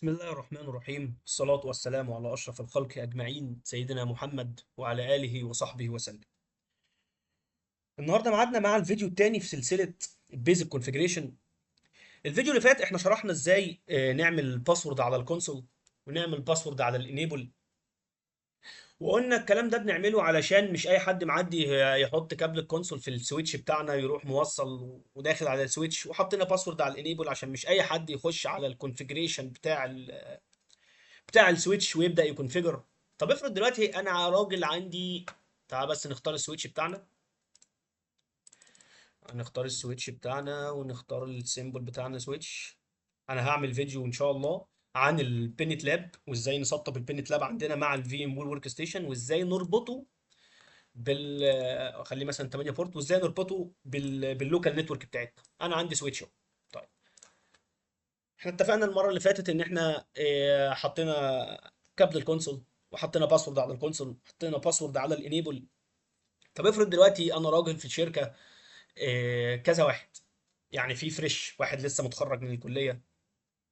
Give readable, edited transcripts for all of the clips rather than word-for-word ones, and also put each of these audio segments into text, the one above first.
بسم الله الرحمن الرحيم، الصلاة والسلام على أشرف الخلق أجمعين، سيدنا محمد وعلى آله وصحبه وسلم. النهارده ميعادنا مع الفيديو الثاني في سلسلة basic configuration. الفيديو اللي فات احنا شرحنا ازاي نعمل password على ال console ونعمل password على ال enable، وقلنا الكلام ده بنعمله علشان مش اي حد معدي يحط كابل ال console في ال switch بتاعنا يروح موصل وداخل على ال switch، وحطينا password على ال enable عشان مش اي حد يخش على ال configuration بتاع ال switch ويبدا ي configure. طب افرض دلوقتي انا راجل عندي، تعال بس نختار ال switch بتاعنا، هنختار ال switch بتاعنا ونختار ال symbol بتاعنا switch. انا هعمل فيديو ان شاء الله عن ال PNETLab وازاي نسطب ال PNETLab عندنا مع ال VMware Workstation، وازاي نربطه بال خليه مثلا 8 port، وازاي نربطه بال local network بتاعتنا. انا عندي switch اهو. طيب احنا اتفقنا المرة اللي فاتت ان احنا حطينا كابل ال console وحطينا password على ال console وحطينا password على ال enable. طب افرض دلوقتي انا راجل في الشركة كذا واحد، يعني في fresh واحد لسه متخرج من الكلية،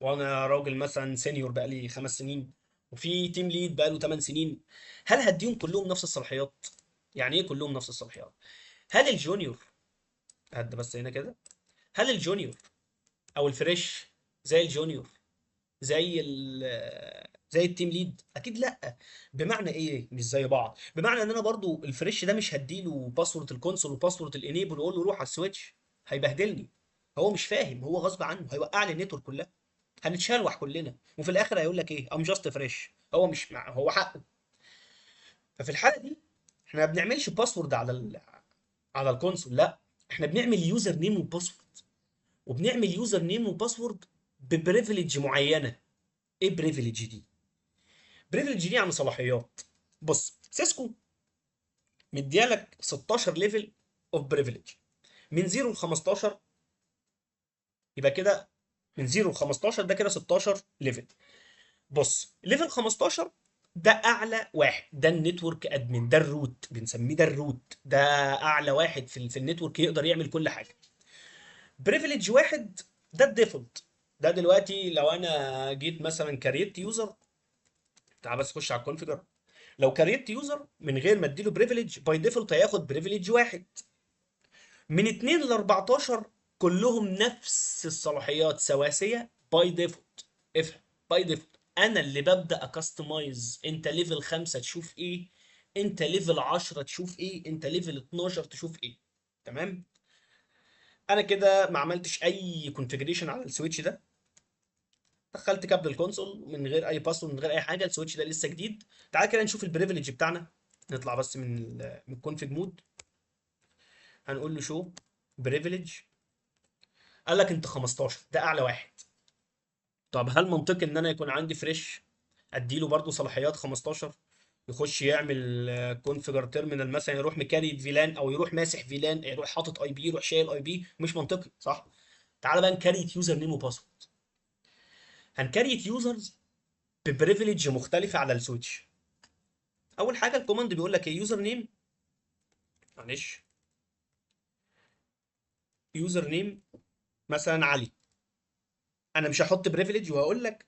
وانا راجل مثلا senior بقالي 5 سنين، وفي team lead بقاله 8 سنين. هل هديهم كلهم نفس الصلاحيات؟ يعني ايه كلهم نفس الصلاحيات؟ هل ال junior، هد بس هنا كده، هل ال junior او ال fresh زي ال junior زي زي ال team lead؟ اكيد لا. بمعنى ايه مش زي بعض؟ بمعنى ان انا برضو ال fresh ده مش هديله password ال console و password ال enable واقول له روح على ال switch، هيبهدلني. هو مش فاهم، هو غصب عنه هيوقع لي ال network كلها، هنتشلوح كلنا، وفي الاخر هيقول لك ايه؟ I'm just fresh. هو مش مع، هو حقه. ففي الحالة دي احنا ما بنعملش password على ال console، لا، احنا بنعمل username و password، وبنعمل username و password ب privilege معينة. ايه privilege دي؟ privilege دي يعني صلاحيات. بص، Cisco مديالك 16 level of privilege من 0 ل 15، يبقى كده من 0 ل 15 ده كده 16 level. بص، level 15 ده اعلى واحد، ده ال network admin، ده ال root، بنسميه ده ال root، ده اعلى واحد في ال network، يقدر يعمل كل حاجة. privilege واحد ده ال default، ده دلوقتي لو انا جيت مثلا create user، تعال بس خش على ال configure، لو create user من غير ما اديله privilege، by default هياخد privilege واحد. من 2 ل 14 كلهم نفس الصلاحيات سواسية by default. افهم، by default انا اللي ببدا ا customize. انت level 5 تشوف ايه، انت level 10 تشوف ايه، انت level 12 تشوف ايه. تمام؟ انا كده ما عملتش اي configuration على ال switch ده، دخلت كابل ال console من غير اي password من غير اي حاجة، ال switch ده لسه جديد. تعال كده نشوف ال privilege بتاعنا، نطلع بس من ال config mode، هنقول له show privilege، قال لك انت 15، ده اعلى واحد. طب هل منطقي ان انا يكون عندي fresh اديله برضو صلاحيات 15، يخش يعمل configure terminal مثلا، يروح م create VLAN او يروح ماسح VLAN، يروح حاطط IP، يروح شايل IP؟ مش منطقي، صح؟ تعال بقى ن create username و password. هن create users ب privilege مختلفة على ال switch. اول حاجة ال command بيقول لك ايه؟ username، معلش، username مثلا علي. انا مش هحط privilege، وهقول لك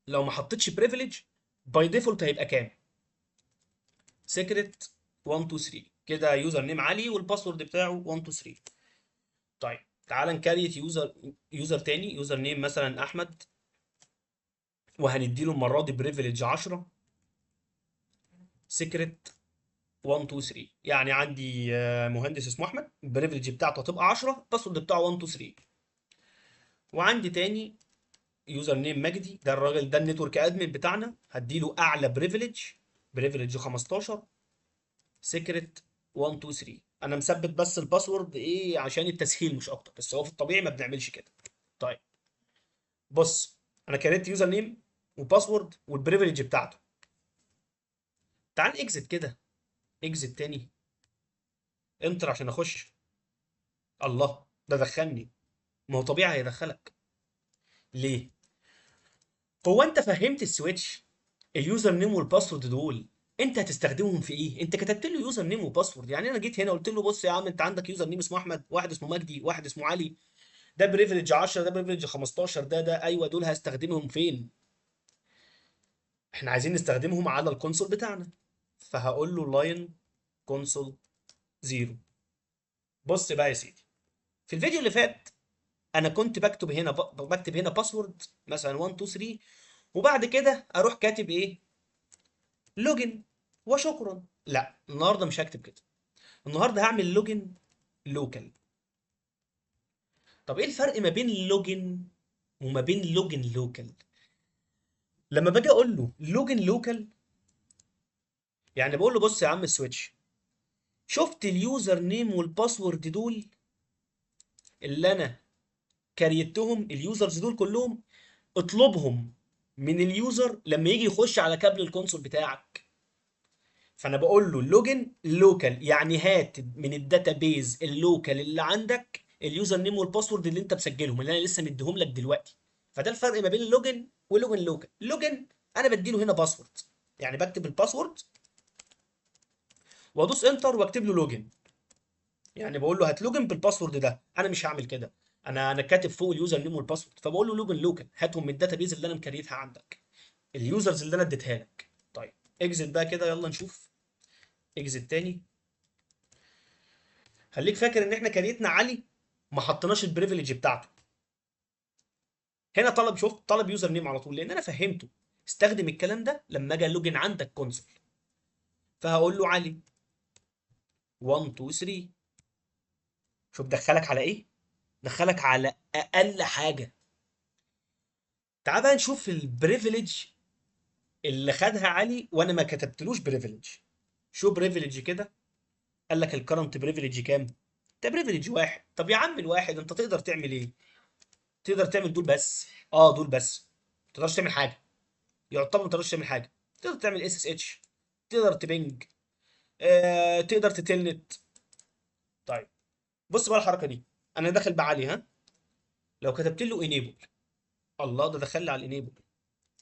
لو ما حطيتش privilege by default هيبقى كام؟ secret 1 2 3 كده، username علي وال password بتاعه 1 2 3. طيب تعال ن create user تاني، username مثلا احمد، وهنديله المرة دي privilege 10، secret 1 2 3. يعني عندي مهندس اسمه احمد، ال privilege بتاعته هتبقى 10، ال password بتاعه 1 2 3. وعندي تاني username مجدي، ده الراجل ده ال network admin بتاعنا، هديله اعلى privilege، privilege 15، secret 1 2 3. انا مثبت بس ال password ايه عشان التسهيل مش اكتر، بس هو في الطبيعي ما بنعملش كده. طيب بص، انا create username و password وال privilege بتاعته. تعال exit كده، exit تاني، enter عشان اخش. الله، ده دخلني. ما هو طبيعي هيدخلك. ليه؟ هو انت فهمت ال switch ال username وال password دول انت هتستخدمهم في ايه؟ انت كتبت له username و password، يعني انا جيت هنا قلت له بص يا عم انت عندك username اسمه احمد، واحد اسمه مجدي، واحد اسمه علي، ده privilege 10، ده privilege 15، ده ايوه، دول هستخدمهم فين؟ احنا عايزين نستخدمهم على ال console بتاعنا، فهقول له line console 0. بص بقى يا سيدي، في الفيديو اللي فات انا كنت بكتب هنا بكتب هنا password مثلا 1 2 3، وبعد كده اروح كاتب ايه؟ login وشكرا. لا، النهارده مش هكتب كده، النهارده هعمل login local. طب ايه الفرق ما بين login وما بين login local؟ لما باجي اقول له login local يعني بقول له بص يا عم ال switch، شفت ال username وال password دول اللي انا كريتهم، ال users دول كلهم اطلبهم من ال user لما يجي يخش على كابل ال console بتاعك. فانا بقول له login local، يعني هات من ال database ال local اللي عندك ال username وال password اللي انت مسجلهم، اللي انا لسه مديهم لك دلوقتي. فده الفرق ما بين ال login و login local. login انا بديله هنا password، يعني بكتب ال password وادوس enter واكتب له login، يعني بقول له هات login بال password ده. انا مش هعمل كده، انا كاتب فوق ال username وال password، فبقول له login local، هاتهم من ال database اللي انا مكريتها عندك، ال users اللي انا اديتها لك. طيب exit بقى كده، يلا نشوف exit تاني. خليك فاكر ان احنا كريتنا علي ما حطيناش ال privilege بتاعته. هنا طلب، شوف طلب username على طول، لان انا فهمته استخدم الكلام ده لما اجي login عندك console. فهقول له علي 1 2 3. شوف دخلك على ايه؟ دخلك على اقل حاجة. تعال بقى نشوف ال privilege اللي خدها علي وانا ما كتبتلوش privilege. show privilege كده، قال لك ال current privilege كام؟ ده privilege 1. طب يا عم الواحد انت تقدر تعمل ايه؟ تقدر تعمل دول بس. دول بس، ما تقدرش تعمل حاجة، يعتبر ما تقدرش تعمل حاجة. تقدر تعمل SSH، تقدر ت ping، تقدر ت telnet. طيب بص بقى الحركة دي، انا داخل بعلي، ها لو كتبت له enable، الله ده دخل لي على ال enable.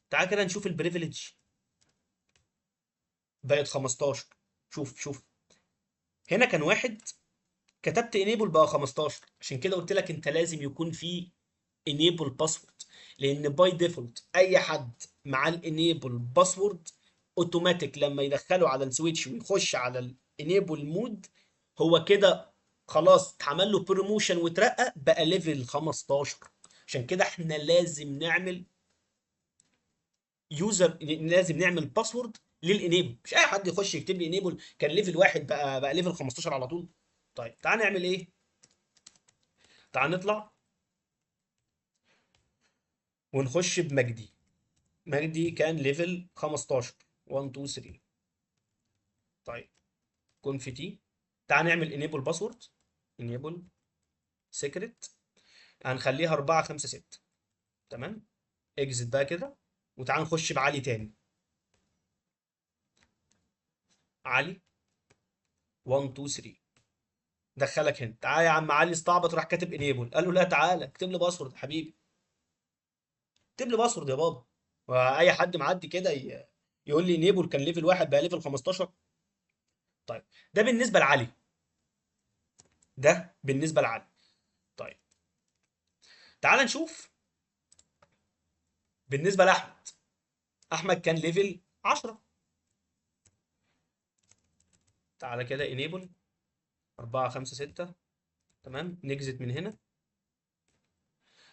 تعال كده نشوف ال privilege بقت 15. شوف هنا كان 1، كتبت enable بقى 15. عشان كده قلت لك انت لازم يكون في enable password، لان by default اي حد مع ال enable password اوتوماتيك لما يدخله على ال switch ويخش على ال enable mode هو كده خلاص اتعمل له promotion واترقى بقى level 15. عشان كده احنا لازم نعمل user، لازم نعمل password لل enable، مش اي حد يخش يكتب لي enable كان level 1 بقى level 15 على طول. طيب تعال نعمل ايه؟ تعال نطلع ونخش بمجدي. مجدي كان level 15، 1 2 3. طيب conf t، تعال نعمل enable password، enable secret، هنخليها 4 5 6. تمام، exit بقى كده، وتعال نخش بعلي تاني. علي 1 2 3، دخلك هنا. تعالى يا عم علي استعبط، راح كاتب enable، قال له لا تعالى اكتب لي password حبيبي، اكتب لي password يا بابا. واي حد معدي كده يقول لي enable كان level 1 بقى level 15. طيب ده بالنسبة لعلي، ده بالنسبة لعلي. طيب تعال نشوف بالنسبة لاحمد. احمد كان level 10. تعالى كده enable 4 5 6. تمام، ن exit من هنا،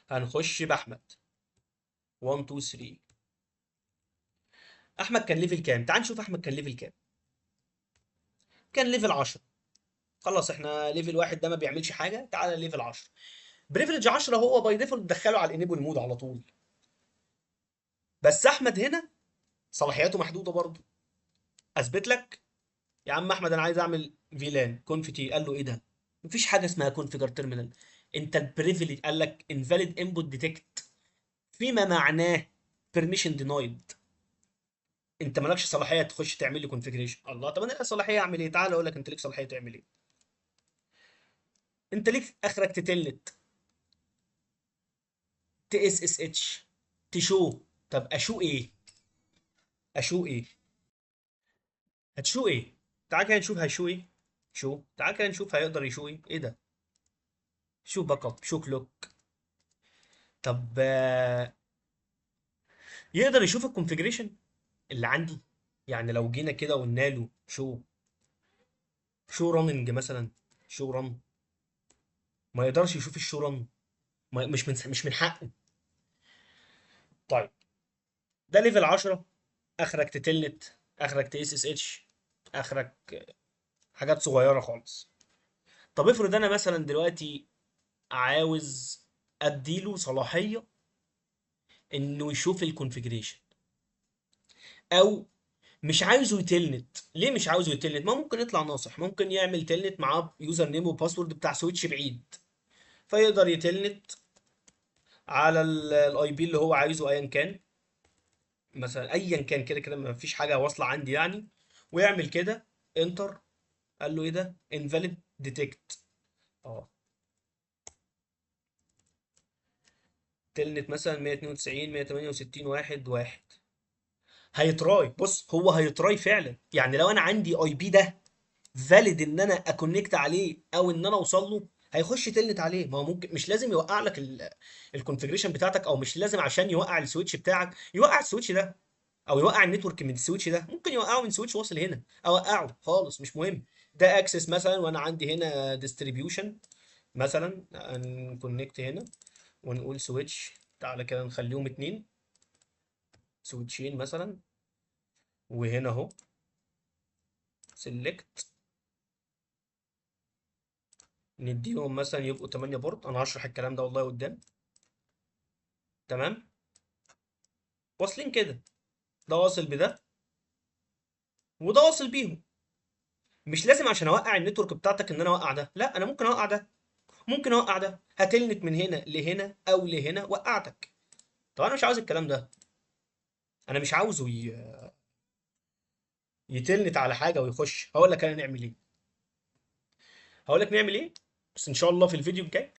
هنخش باحمد 1 2 3. احمد كان level كام؟ تعال نشوف احمد كان level كام. كان level 10. خلاص احنا level 1 ده ما بيعملش حاجة، تعالى level 10. privilege 10 هو by default دخله على ال enable mode على طول. بس احمد هنا صلاحياته محدودة برضه. اثبت لك يا عم احمد انا عايز اعمل VLAN conf t، قال له ايه ده؟ مفيش حاجة اسمها configure terminal، انت ال privilege قال لك invalid input detect، فيما معناه permission denied، انت مالكش صلاحية تخش تعمل لي configuration. الله، طب انا ليا صلاحية اعمل ايه؟ تعال اقول لك انت ليك صلاحية تعمل ايه. انت ليك اخرك ت telnet، ت SSH، ت show. طب ا show ايه؟ ا show ايه؟ هت show ايه؟ تعال كده نشوف هي show ايه. show، تعال كده نشوف هيقدر ي show ايه. ايه ده؟ show backup، show clock. طب يقدر يشوف ال configuration؟ اللي عندي؟ يعني لو جينا كده قلنا له show running مثلا، show run، ما يقدرش يشوف ال show run، مش من حقه. طيب ده level 10، اخرك ت telnet، اخرك SSH، اخرك حاجات صغيرة خالص. طب افرض انا مثلا دلوقتي عاوز اديله صلاحية انه يشوف ال configuration، او مش عايزه ي telnet. ليه مش عاوزه ي telnet؟ ما ممكن يطلع ناصح، ممكن يعمل telnet معاه username و password بتاع switch بعيد، فيقدر ي telnet على ال IP اللي هو عايزه ايا كان، مثلا ايا كان، كده كده ما فيش حاجة واصله عندي يعني، ويعمل كده enter. قال له ايه ده؟ invalid detect. telnet مثلا 192 168 1 1. هي try. بص هو هي try فعلا، يعني لو انا عندي IP ده valid ان انا ا connect عليه او ان انا اوصل له، هيخش telnet عليه. ما هو ممكن مش لازم يوقع لك ال configuration بتاعتك، او مش لازم عشان يوقع ال switch بتاعك يوقع ال switch ده، او يوقع ال network من ال switch ده، ممكن يوقعه من switch واصل هنا، اوقعه خالص مش مهم. ده access مثلا، وانا عندي هنا distribution مثلا، ن connect هنا ونقول switch، تعالى كده نخليهم 2 switch ين مثلا، وهنا اهو select، نديهم مثلا يبقوا 8 port. انا هشرح الكلام ده والله قدام. تمام، واصلين كده، ده واصل بده وده واصل بيهم. مش لازم عشان اوقع ال network بتاعتك ان انا اوقع ده، لا انا ممكن اوقع ده، ممكن اوقع ده، ه telnet من هنا لهنا او لهنا وقعتك. طب انا مش عاوز الكلام ده، انا مش عاوزه ي telnet على حاجة ويخش. هقول لك انا نعمل ايه، هقول لك نعمل ايه بس ان شاء الله في الفيديو الجاي.